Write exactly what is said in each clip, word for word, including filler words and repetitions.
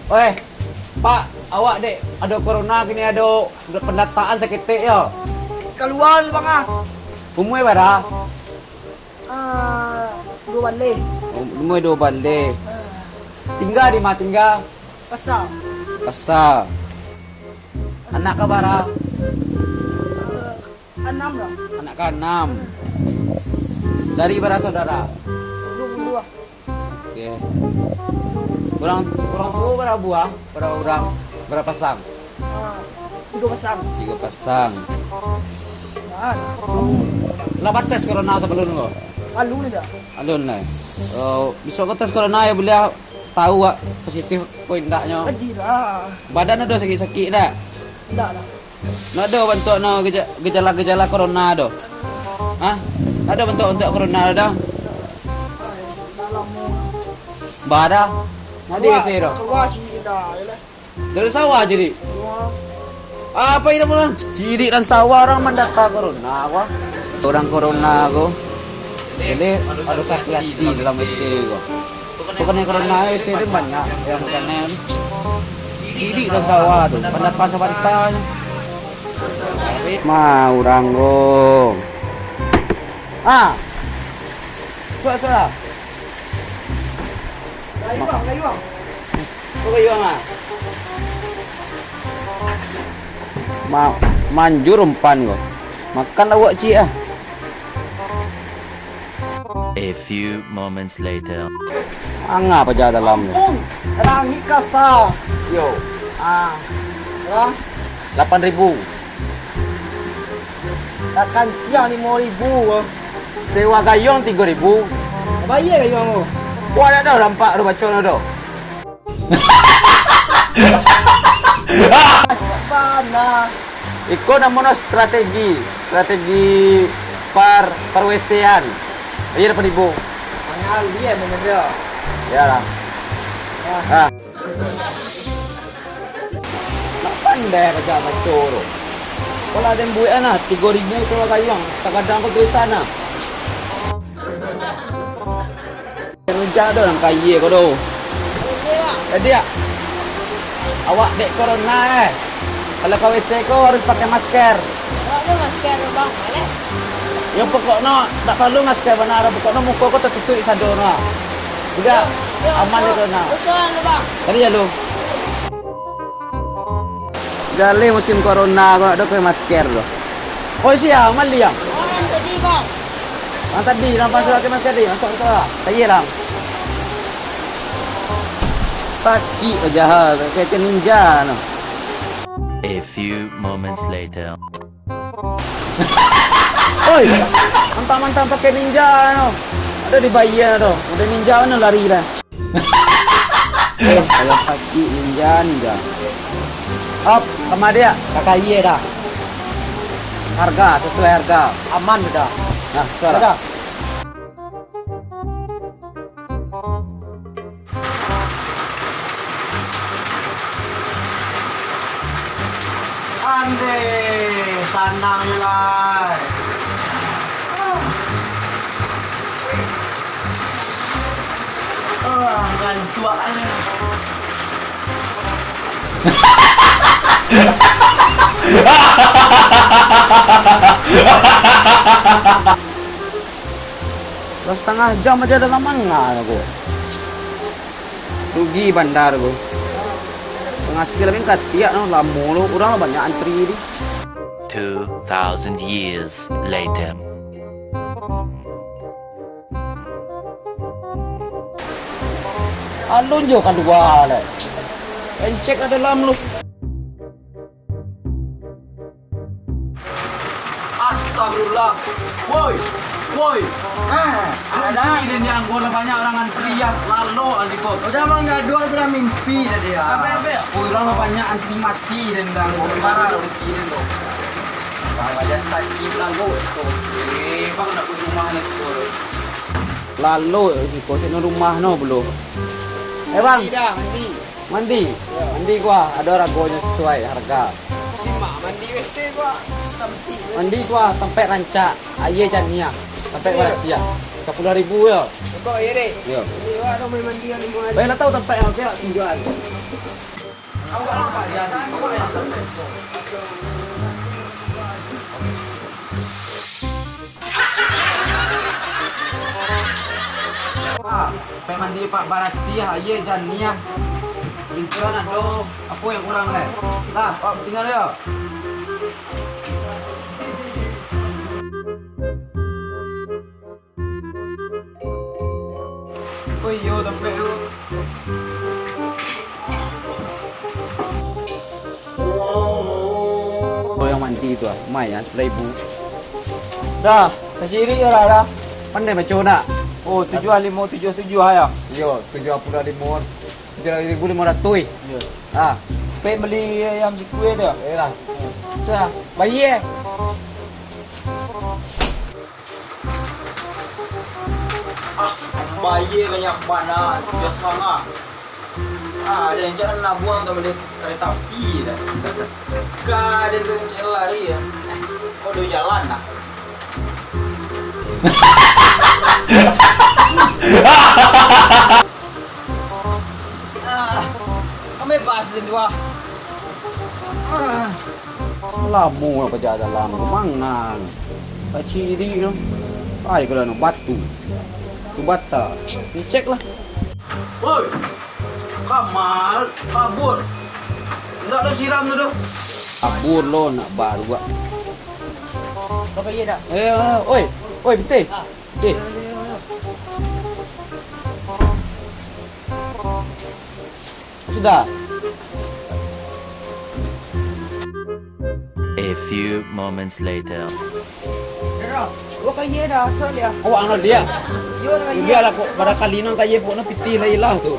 Oih, Pak, awak dek ado corona kini ado pendataan saketek yo. Kalua tu, Bang, ah. Umua bara? Ah, duo baleh. Um-, umua duo baleh. Ah. Tingga di ma tingga? Pasa. Pasa. Anak ka bara? Ah, anam lah. Anak ka anam. Dari bara saudara? Duo puluah. Oke. Urang, urang tuo bara buah, bara urang, bara pasang? Ah, tigo pasang. Tigo pasang. Ah, kamu. Lah bates corona sabalun ko? Alun dah. Alun lah. Oh, bisa ko tes corona yo buliah tahu wak positif ko indaknyo. Padilah. Badan ado sakik-sakik ndak? Ndak lah. Ndak ado bantuak no geja-, gejala-gejala corona do? Hah? Ndak ado bantuak-bantuak corona do? Ba dah. Ndak ado isi do. Keluar cik dah, yo lah. Dari sawah jadi. Keluar. Apa ini pulang? Cilik dan sawah orang mandata corona, wah. Orang corona ko. Jadi, harus hati-hati dalam isi ko. Bukan yang corona, isi tu banyak yang kena. Cilik dan sawah tu, pendapat sabanta nyo. Ma, urang ko. Ah. Sudah, sudah. Ko kayu, ah. Ma-, manjur umpan ko. Makan lah awak ciek, ah. A few moments later. Angah paja dalam tu. Ampun, langik kasa. Yo. Ah. Lah. Lapan ribu. Lah kanciang limo ribu. Sewa gayuang tigo ribu. Bayar gayuang tu. Wah, dak tahu dampak tu baco tu. Iko namono strategi, strategi par-, parwesean. Iyo, dapat ibu. Mangalia, Bang Indra. Iyolah. Ah. Ah. Nak pandai baca baco tu. Kalau ado yang buek ana, tigo ribu sewa gayuang, tagadang ko tulisan ah. Rujak do nan kaya ko do. Jadi, ah, awak dek corona, eh. Kalau ka W C ko harus pakai masker. Awak tu masker, Bang, boleh? Yo, pokokno ndak paralu masker bana, pokokno muko ko tatutuik sado no. Udah, yo, yo, aman so-, dek corona. Usaha lu, Bang. Tadi ya lu. Jaleh musim corona ko, dak ado pakai masker tu. Oh, sia, Mali, ah? Orang tadi, Bang. Yang tadi, nampak sudah pakai masker tadi, masuk, masuk lah. Tayie lah. Sakik wajah, kayak ninja, no. A few moments later. Oi, mantap-mantap pakai ninja, no. Ada dibayar, tu. Ada ninja, mana lari dah. Eh, kalau sakik ninja, ninja. Op, sama dia, kakak iye dah. Harga, sesuai harga. Aman dah. Nah, sudah. Dah. Andeh, sanang lai. Ah, ngancuak ni. Lah satangah jam aja dalam manga ko. Rugi bandar ko. Pangasilan katiak no, lamo lo, urang lah banyak antri di. Two thousand years later. Alun jo kalua lai. Encek ka dalam lu. Astagfirullah. Woi, woi. Ah, ada. Ini dia, gua banyak orang antri ya. Lalu aja kok. Udah mah gaduh, sudah mimpi tadi ya. Apa, apa? Woi, orang banyak antri mati dan ganggu. Parah. Bang, aja sakit lah, Bang. Eh, Bang, nak ke rumah ni, Bang. Lalu, siko, cek rumah no, belum. Eh, Bang. Mandi dah, mandi. Mandi? Yo. Mandi gua, ada ragonyo sesuai harga. Di ma mandi W C gua? Tampik. Mandi gua, tampek rancak, aia janiah, tampek barasia. Tiga puluh ribu yo. Kok iyo, Dek? Yo. Ini awak tu main mandi yang limo hari. Baiklah, tahu tempat yang oke lah, tunjukan. Awak nampak dia, awak yang tempat. Pak, main mandi, Pak, barasiah, aia janiah. Intian ado apo yang kurang lai. Lah, Pak, tinggal yo. Oh iyo, tampek tu. Oh, yang mandi tu ah, mai ah, seribu. Dah, tacirik yo lah dah. Pandai baco nak? Oh, tujuah limo tujuah tujuah yo. Iyo, tujuah puluh limo. Tujuah ribu limo ratus. Iyo. Ah. Pek beli ayam sikue tu. Iyolah. Sudah, bayar. Ah, bayar banyak bana, biasa mah. Ah, ada yang cak nabuang tu beli kereta api dah. Ka ada tu cak lari ya. Kok udah jalan lah. Ah, kami pas di dua. Ah. Lamo lah paja dalam tu, mangang. Tacirik tu. Ai, kalau anu batu. Tu bata. Cek lah. Oi. Kamal, kabur. Ndak lo siram tu doh. Kabur lo nak baruak. Kau pergi dah. Eh, oi. Oi, betul. Ah. Eh. Yo, yo, yo, yo. Sudah. A few moments later. Dara, awak ka iyo dah, asal dia. Awak anu dia. Iyo, dah ka iyo. Bialah kok, pada kali nan ka iyo pokoknya pitih lah ilah tu.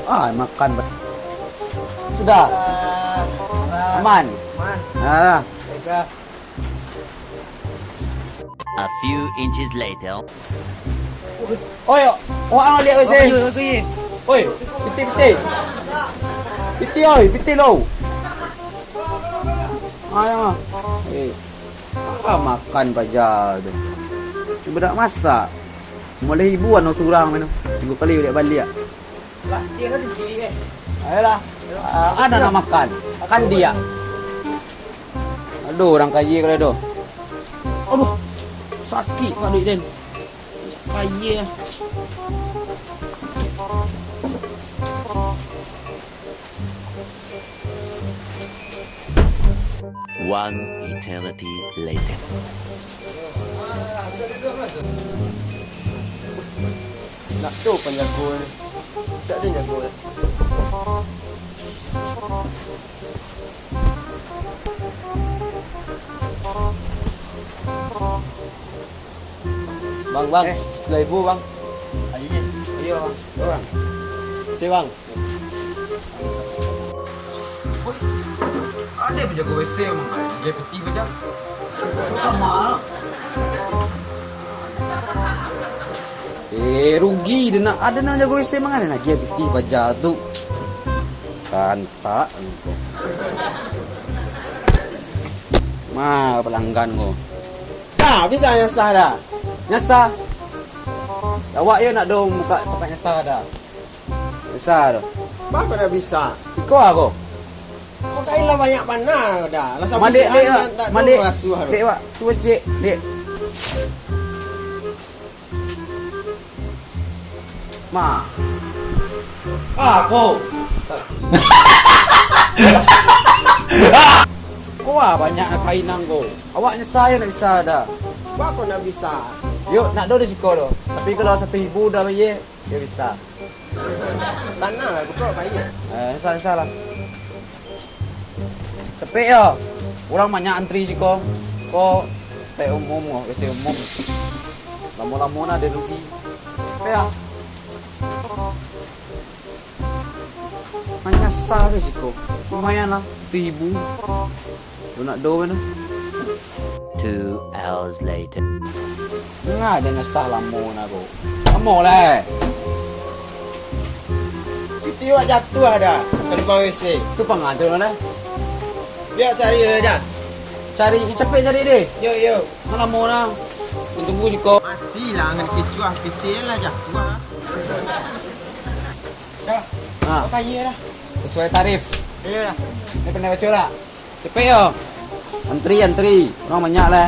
Ah, makan bet. Sudah. Ah, ah. Aman. Aman. Ah. Lega. A few inches later. Oi, awak anu liak W C. Oi, oi, oi. Oi, pitih, pitih. Pitih, oi, pitih lo. Ayo. Eh, apa makan paja tu? Cubo dak masak. Mulai ibu anu surang mano. Tigo kali baliak-baliak. Lah, dia kan di kiri, eh. Ayolah. Ah, ada nak makan. Kan dia. Aduh, orang kaya kalau tu. Aduh. Sakit paduik den. Kaya. One eternity later. Nak tu panjago ni. Tak ada jago ni. Bang, bang, eh, sepuluh ribu, bang. Ayo, ayo, bang. Bang. Si, bang. Oi, ado panjago W C manggaleh, dia pitih baja. Sama. Eh, rugi dia nak. Ado nan jago W C manggaleh, dia pitih baja tu. Kantak. Ma, pelanggan ko. Dah, bisa nyasah dah. Nyasah. Awak yo nak dong buka tempat nyasah dah. Nyasah dah. Bako nak bisa? Iko ako. Kau kain lah banyak bana dah. Lah sabun Malik, kan dek, nak, nak Malik. Dong basuh tu. Dek, wak. Cuba cek, dek. Ma. Apo? Ko ah, banyak nak kain ang ko. Awak nyasah yo nak bisa dah. Bako nak bisa? Yo, nak do di siko do. Tapi kalau satu ribu dah bayar, yo bisa. Tanah lah, buka bayar. Eh, nyasah, nyasah lah. Sepek yo. Urang banyak antri siko. Ko tempat umum ko, W C umum. Lamo-lamo nah, ado rugi. Sepek yo. Manyasah tu siko. Lumayan lah, saribu. Lu nak do kan? Two hours later. Ngah jan nyasah lamo nah ko. Lamo lah. Piti awak jatuah dah ka lubang W C. Tu pangaja lah. Biak cari lah dah. Cari, capek cari deh. Yo, yo. Mana mau orang? Tunggu siko. Mati lah, angin kicuah, pitih lah jatuah. Dah. Ha. Kaya dah. Sesuai tarif. Iyo dah. Ni pandai baco tak? Capek yo. Antri, antri. Orang banyak lah.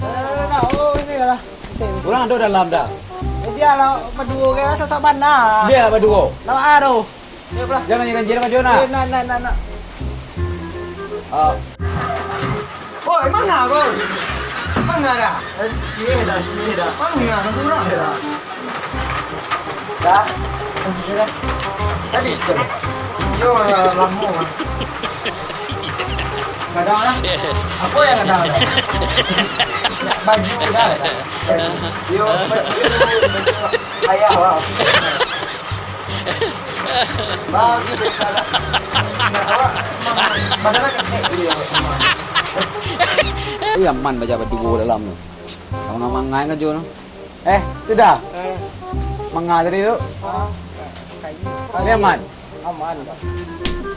Dah, dah, dah. Oh, isi lah. Isi, isi. Orang ada dalam dah. Eh, bialah baduo ke, sasak bana. Bialah baduo. Lawa tu. Yo, belah. Jangan, jangan, jangan, jangan. Eh, nak, nak, nak, nak. Ah. Oi, manga ko? Manga dah? Eh, sini dah, sini dah. Manga ka surang dah? Dah. Dah. Tadi. Yo, lah, lamo lah. Kadang lah. Apa yang kadang lah? Baju dah. Yo, baju. Ayah lah. Bagi dia tak ada. Ingat awak, memang badan kan kecil dia. Ui, aman baja baduo dalam tu. Sama-sama mangai kan, Jo, no? Eh, sudah? Eh. Manga tadi tu? Ah, kayu. Ni aman? Aman, Pak.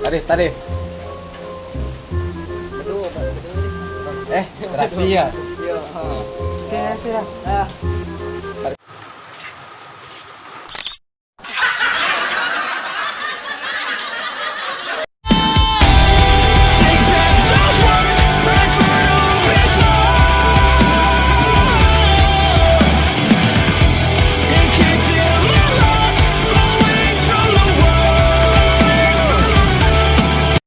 Tarif, tarif. Betul, Pak. Betul. Eh, terasi ya? Iya, ha. Sini, sini. Ah.